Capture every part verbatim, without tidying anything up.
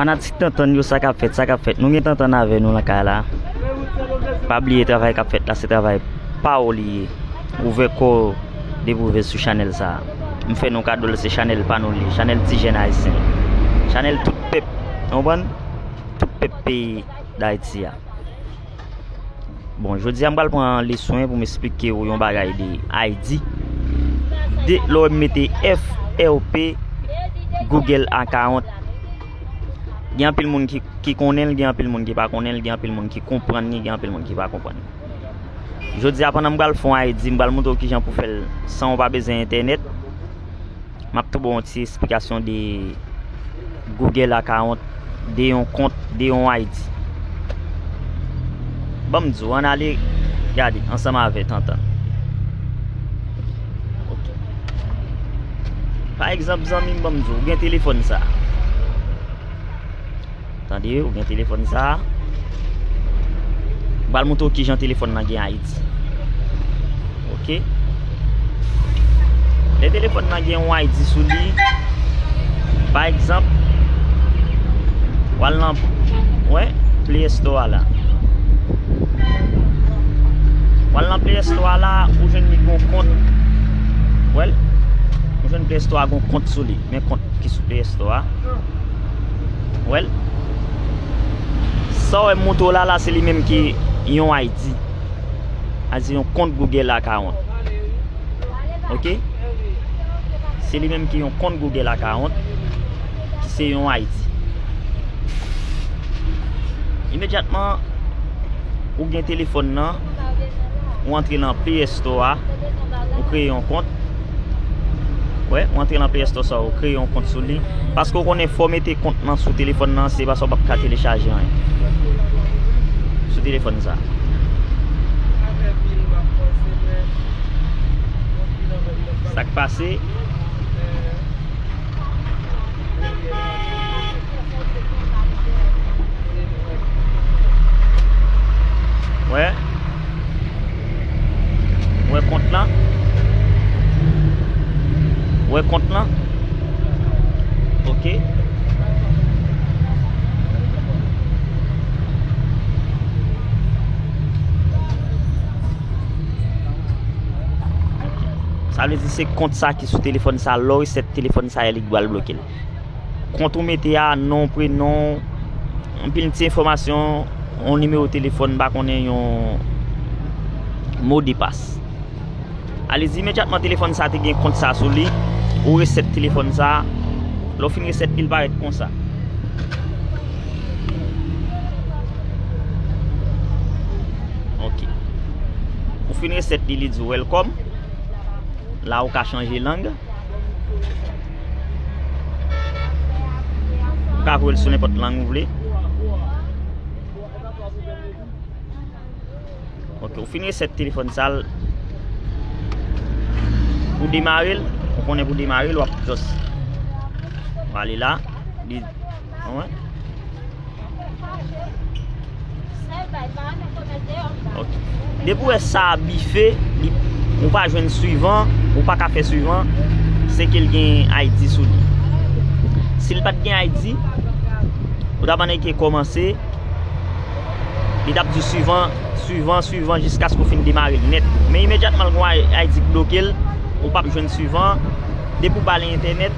Fanatik Tantann yo, sa k ap fèt, sa k ap fèt? Nou gen Tantann avè nou nan kay la. Pa bliye travay k ap fèt la, se travay pa w li ye. Ouvè kò w depi w rive sou chanèl sa a. M fè nou kado l, se chanèl pa nou li ye, chanèl ti jèn ayisyen. Chanèl tout pèp, w konprann? Tout pèp peyi Dayiti a. Bon, jodi a m pral pran leson pou m esplike w yon bagay de I D. De, lè w mete F R P Google account. Gen anpil moun ki, ki konnen l, gen anpil moun ki pa konnen l, gen anpil moun ki konprann li, gen anpil moun ki pa konprann li. Jodi a, pandan m pral fè yon I D, m pral montre w kijan pou fè l san w pa bezwen entènèt. M ap tou ba w yon ti esplikasyon de Google account, de yon kont, de yon I D. Ban m di w, ann ale gade ansanm avè Tantann. Ok. Pa egzanp, zanmi m, ban m di w, ou gen telefòn sa. Tande, ou gen telefòn sa. M pral montre w kijan telefòn nan gen I D. Ok. Lè telefòn nan gen yon I D sou li, pa egzanp, w al nan, wè, Play Store a la. W al nan Play Store a la, ou jwenn li gon kont. Wè l? Ou jwenn Play Store a gon kont sou li. Men kont ki sou Play Store a. Wè l? Sa w wè m montre w la, la, se li menm ki yon I D. A di yon kont Google account. Ok? Se li menm ki yon kont Google account, ki se yon I D. Imedyatman, ou gen telefòn nan, ou antre nan Play Store a, ou kreye yon kont. Wè, ou antre nan Play Store sa, ou kreye yon kont sou li. Paske ou konnen fò w mete kont nan sou telefòn nan, se pa sa w p ap ka telechaje anyen. Sou telefòn sa. Sa k pase? Wè. Wè kont lan. Wè kont lan. Ok. Sa vle di se kont sa ki sou telefòn sa, lè w resèt telefòn sa, li pral bloke l. Kont ou mete a, non, prenon, anpil ti enfòmasyon, yon nimewo telefòn, m pa konnen, yon modepas. Alezi, imedyatman telefòn sa te gen kont sa sou li, ou resèt telefòn sa, lè w fin resèt li, l parèt konsa. Ok. Ou fin resèt li, li di w welcome. La ou ka chanje lang. Ou ka voye l sou nenpòt lang ou vle. Ok, ou fin resèt telefòn sa l. Pou demare l, ou konnen pou demare l, w ap just prale la. Li, wè. Ok. Depi w wè sa a bife, li, ou pa jwenn swivan, ou pa ka fè swivan, se ke l gen I D sou li. Si l pa t gen I D, ou t ap annik kòmanse, li t ap di swivan, swivan, swivan, jiskaske w fin demare l nèt. Men imedyatman l gen I D k bloke l, ou p ap jwenn swivan. Depi w ba li entènèt,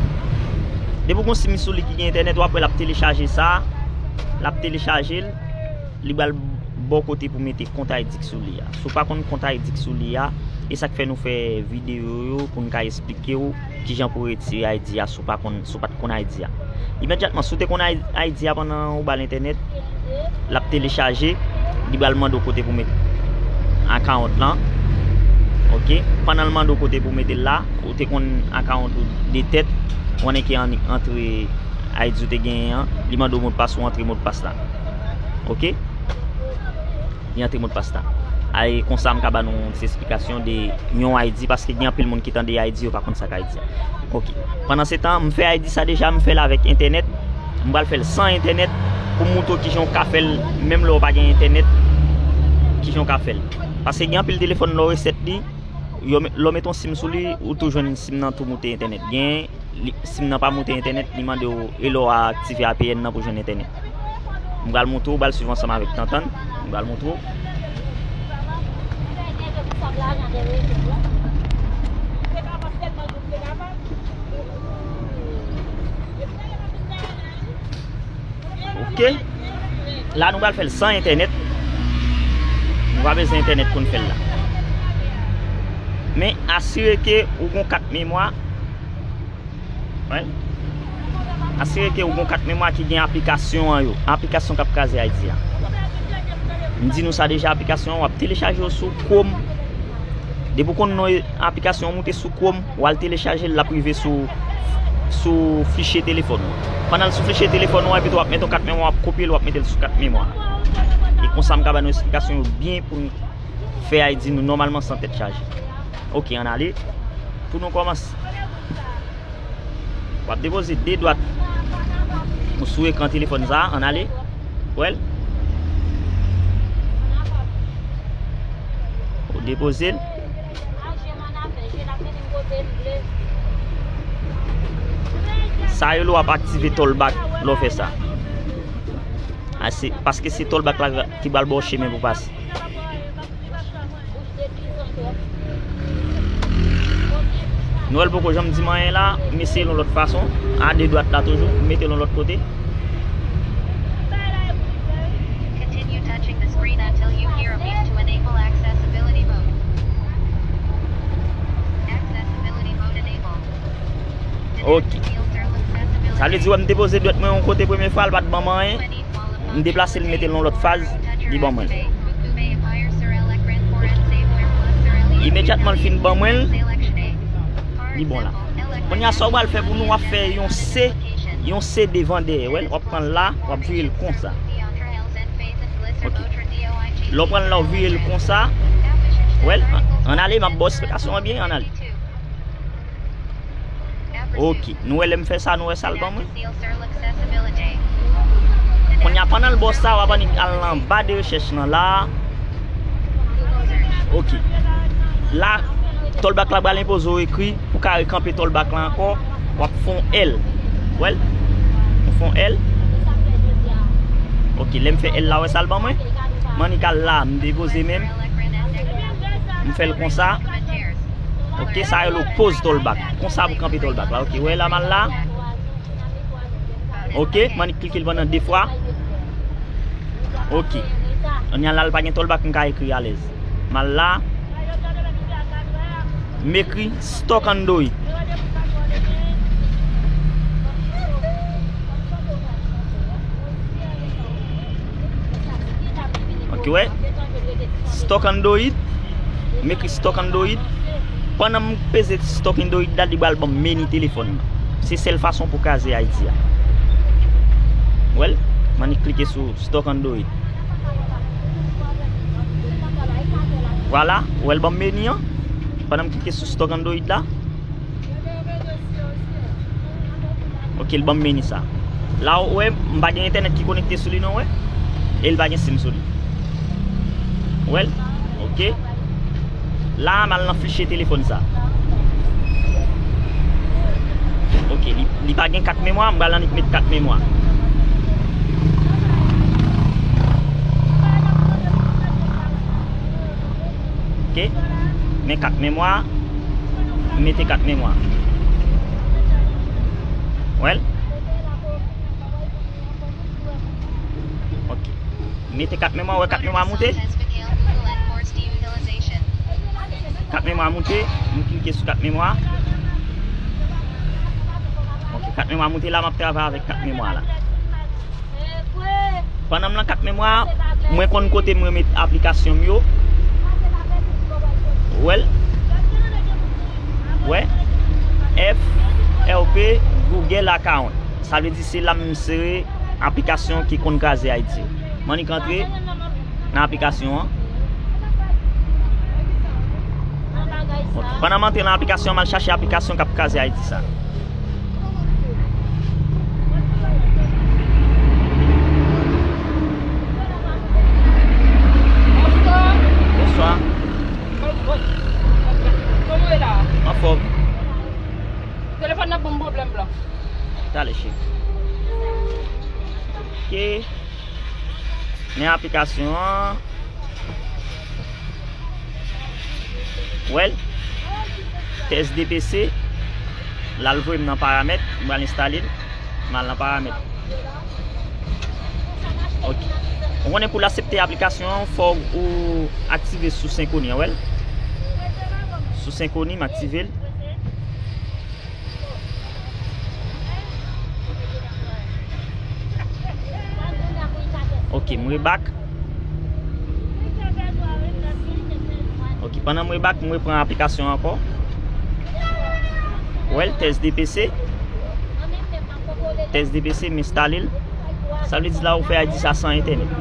depi w gen sim sou li ki gen entènèt, w ap wè l ap telechaje sa, l ap telechaje l, li pral ba w kote pou mete kont I D k sou li a. Si w pa konn kont I D k sou li a, e sa k fè nou fè videyo yo pou n ka esplike w kijan pou w retire I D a si w pa konn, si w pa t konn I D a. Imedyatman, si w te konn I D a pandan ou ba l entènèt, l ap telechaje, li pral mande w kote pou met account lan. Ok, pandan l mande w kote pou mete l la, ou te konn account ou de tèt, ou annik antre I D ou te genyen an, li mande w modpas, ou antre modpas la. Ok? Li antre modpas la. A, e konsa m ka ba nou yon ti esplikasyon de yon I D, paske gen anpil moun ki tande I D, yo pa konn sa k I D a. Ok. Pandan se tan, m fè I D sa deja, m fè l avèk entènèt. M pral fè l san entènèt pou m montre w kijan w ka fè l, menm lè w pa gen entènèt, kijan w ka fè l. Paske gen anpil telefòn lè w resèt li, Yo, lè w met yon sim sou li, ou tou jwenn sim nan tou moute entènèt. Gen, li, sim nan pa moute entènèt, li mande w e lè w aktive A P N nan pou jwenn entènèt. M pral montre w, w pral swiv ansanm avèk Tantann. M pral montre w. Ok. La, nou pral fè l san entènèt. Nou pa bezwen entènèt pou n fè l la. Men, asire ke ou gon kat memwa. Wi. Asire ke ou gon kat memwa ki gen aplikasyon an yo. Aplikasyon k ap kraze Ayiti a. M di nou sa deja, aplikasyon an, w ap telechaje yo sou Chrome. Depi w konn non aplikasyon an, moute sou Chrome, w al telechaje l, l ap rive sou, sou fichye telefòn ou. Pandan l sou fichye telefòn ou an, epi tou w ap mete yon kat memwa, w ap kopye l, w ap mete l sou kat memwa. E konsa m ka ba nou esplikasyon yo byen pou n fè Ayiti nou nòmalman san tèt chaje. Ok, ann ale. Pou nou kòmanse. W ap depoze de dwat ou sou ekran telefòn sa a, ann ale. Wè l? Ou depoze l. Sa yo lè w ap aktive Tollback lè w fè sa. A, se, paske se Tollback la ki pral ba w chemen pou pase. Nwèl poko janm di m anyen la, m eseye l yon lòt fason. A de dwat la toujou, m mete l yon lòt kote. Continue touching the screen until you hear a beep to enable accessibility mode. Accessibility mode enabled. Ok. Sa vle di, wè, m depoze dwèt mwen yon kote premye fwa, l pa t ban m anyen. M deplase l, m mete l yon lòt faz, li ban mwen l. Imedyatman l fin ban mwen l, li bon la. Kounye a, sa w pral fè pou nou, w ap fè yon C, yon C devan dèyè. Wè l, w ap pran l la, w ap vire l konsa. Ok. Lè w pran l la, w vire l konsa. Wè l, ann ale, m ap ba w esplikasyon an byen, ann ale. Ok, nou wè lè m fè sa, nou wè sa l ban mwen. Kounye a, pandan l ba w sa, w ap annik al nan ba de rechèch lan la. Ok. La, Tollback la pral enpoze w ekri, pou w ka rekanpe Tollback la ankò, w ap fè yon L. Wè l? Ou fè yon L. Ok, lè m fè L la, wè sa l ban mwen? M annik al la, m depoze men m. M fè l konsa. Ok, sa rele w poze Tollback. Konsa pou kanpe Tollback la. Ok, wè la m al la. Ok, m annik klike l pandan de fwa. Ok. Kounye a la, l pa gen Tollback, m ka ekri alèz. M al la. M ekri Stock Android. Ok, wè. Stock Android. M ekri Stock Android. Pandan m peze Stock Android la, li pral ban m meni telefòn nan. Se sèl fason pou kraze Ayiti a. Wè l? M annik klike sou Stock Android. Vwala, wè l ban m meni an. Pandan m klike sou Stock Android la. Ok, l ban m meni sa. La, w wè, m pa gen entènèt ki konekte sou li non, wè. E l pa gen sim sou li. Wè l? Ok. La, m al nan fichye telefòn sa. Ok, li, li pa gen kat memwa, m pral annik met kat memwa. Ok. Men kat memwa. M mete kat memwa. Wè l? Ok. M mete kat memwa, wè kat memwa moute. Kat memwa moute, m klike sou kat memwa. Ok, kat memwa moute la, m ap travay avèk kat memwa la. Pandan m nan kat memwa, mwen konn kote mwen met aplikasyon m yo. Wè l? Wè? F R P Google Account. Sa vle di se la m sere aplikasyon ki konn kraze Ayiti. M annik antre nan aplikasyon an. Ok. Pandan m antre nan aplikasyon an, m al chache aplikasyon k ap kraze Ayiti sa. Bonswa. Talè, cheri. Ok. Men aplikasyon an. Wè l. Tès D P C. L al voye m nan paramèt. M pral enstale l. M al nan paramèt. Ok. Ou konnen pou l aksepte aplikasyon an, fò ou aktive sous enkoni an, wè l. Sous enkoni, m aktive l. Ok, m rebak. Ok, pandan m rebak, m repran aplikasyon an ankò. Wè l, tès D P C. Tès D P C, m enstale l. Sa vle di la ou fè I D sa san entènèt.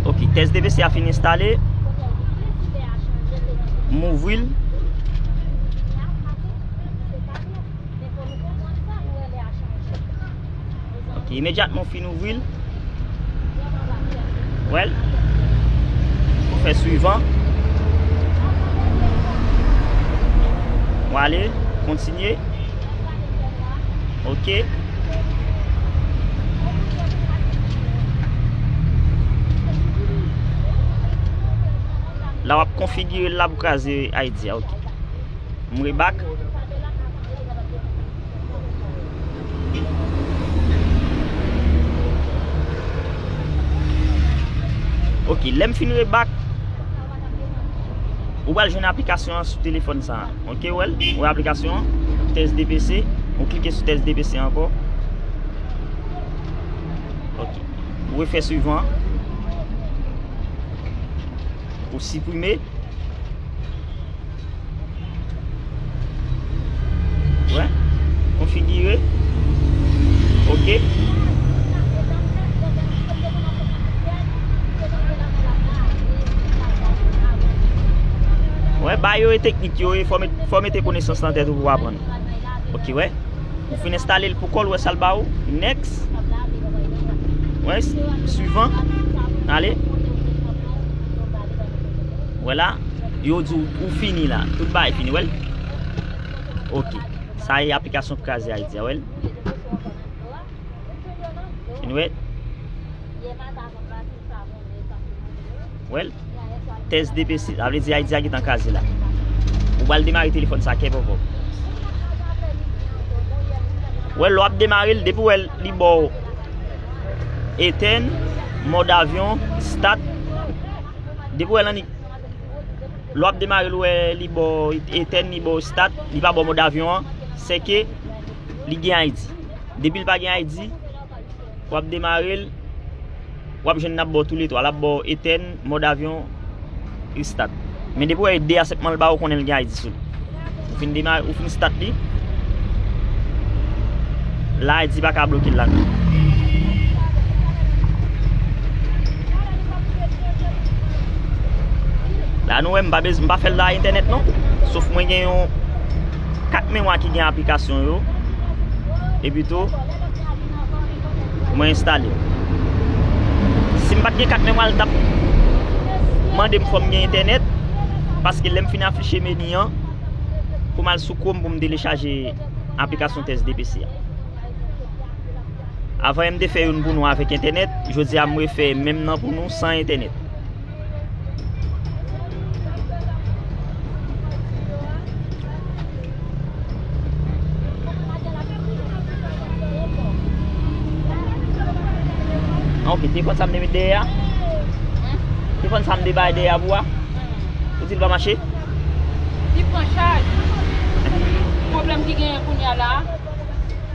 Ok, tès D P C a fin enstale. M ouvri l. Ok, imedyatman w fin ouvri l, wè l, ou fè swivan. W ale, kontinye. Ok. La w ap konfigire l la pou kraze I D a, ok. M rebak. Ok, lè m fin rebak, ou pral jwenn aplikasyon an sou telefòn sa a. Ok, ou wè l? Ou wè aplikasyon an? Tès D P C. Ou klike sou tès D P C ankò. Ok. Ou refè swivan. Ou siprime. Wè. Konfigire. Ok. Wè, ba yo e teknik yo, e fò met, fò mete konesans nan tèt ou pou w aprann. Ok, wè. Ou fin enstale l pou kò l, wè sa l ba ou. Next. Wè, swivan. Ale. Wè la. Yo di w, ou fini la. Tout bagay fini, wè l. Ok. Sa e aplikasyon pou kraze I D a, wè l. Anyway. Wè l. Tès D P C. Sa vle di I D a gentan kraze la. Ou pral demare telefòn sa kè pòpò. Wè l, lè w ap demare l, depi w wè l, li ba w etèn, mòd avyon, stat. Depi w wè l annik Lè w ap demare l, ou wè li ba w etèn, li ba w stat, li pa ba w mòd avyon an, sèke li gen I D. Depi l pa gen I D, w ap demare l, w ap jwenn n ap ba w toulètwa. L ap ba w etèn, mòd avyon, e stat. Men depi w wè e de a sèlman l ba w, konnen l gen I D sou li. Ou fin demare, ou fin stat li. La, I D pa ka bloke l la non. La nou wè m pa bez, m pa fè l la entènèt non. Sof mwen gen yon kat memwa ki gen aplikasyon yo. Epi tou, mwen enstale. Si m pa t gen kat memwa, l t ap mande m fò m gen entènèt. Paske lè m fin afiche meni an, pou m al sou Chrome pou m telechaje aplikasyon tès D P C a. Avan yè m te fè youn pou nou avèk entènèt, jodi a m refè menm nan pou nou san entènèt. Ok, telefòn sa m te met dèyè a? Telefòn sa m te bay dèyè a pou a? Ou di l pa mache? Li pran chaj. Pwoblèm ki genyen kounye a la,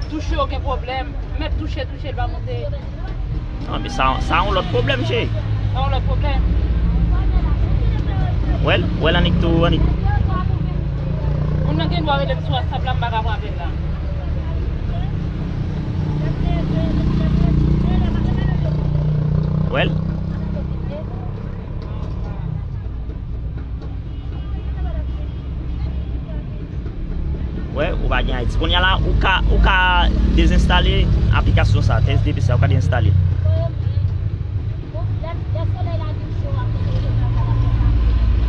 touche yo gen pwoblèm. Mèt touche, touche, l pa monte. Non, men sa, sa yon lòt pwoblèm, cheri. Sa yon lòt pwoblèm. Wè l, wè l annik tou, annik. Moun nan gen dwa rele m sou WhatsApp la, m pa ka pran apèl la. Ayiti. Kounye a la, ou ka, ou ka dezenstale aplikasyon sa, T S D P C, ou ka dezenstale.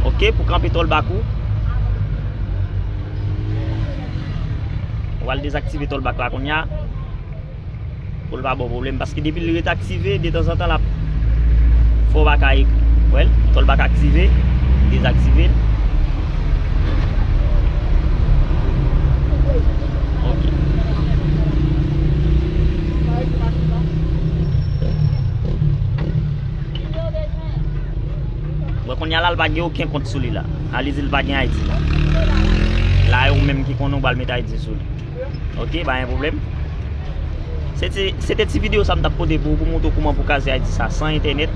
Ok, pou kanpe Tollback ou. Ou al dezaktive Tollback la kounye a. Pou l pa ba w pwoblèm, paske depi l ret aktive, detanzantan l ap fè w pa ka ek-, wè l, Tollback aktive, dezaktive l. Ok. Bon, kounye a la, l pa gen okenn kont sou li la. A li di l pa gen I D la. La, e ou menm ki konnen, ou pral met I D sou li. Ok, pa gen pwoblèm. Se ti, se te ti videyo sa m t ap pote pou ou, pou montre w kouman pou kaze I D sa san entènèt.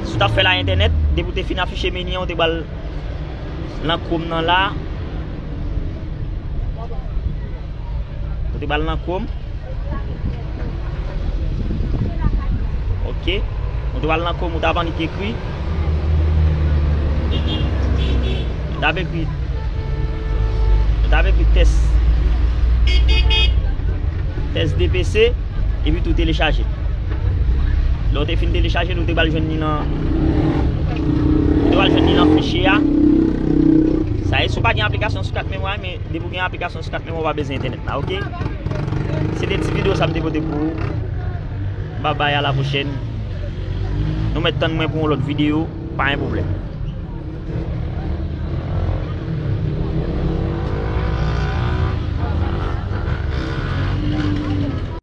Si w t ap fè l ak entènèt, depi w te fin afiche meni an, ou te pral nan Chrome nan la. Ou te pral nan Chrome. Ok. Ou te pral nan Chrome, ou t ap annik ekri. Ou t ap ekri. Ou t ap ekri tès. Tès D P C. Epi tou telechaje. Lè w te fin telechaje l, ou te pral jwenn li nan, ou te pral jwenn li nan fichye a. Sa e, si w pa gen aplikasyon sou kat memwa, men depi w gen aplikasyon sou kat memwa, w pa bezwen entènèt la, ok? Se te ti videyo sa m te pote pou ou. Babay, a la pwochèn. Nou mèt tann mwen pou yon lòt videyo, pa gen pwoblèm.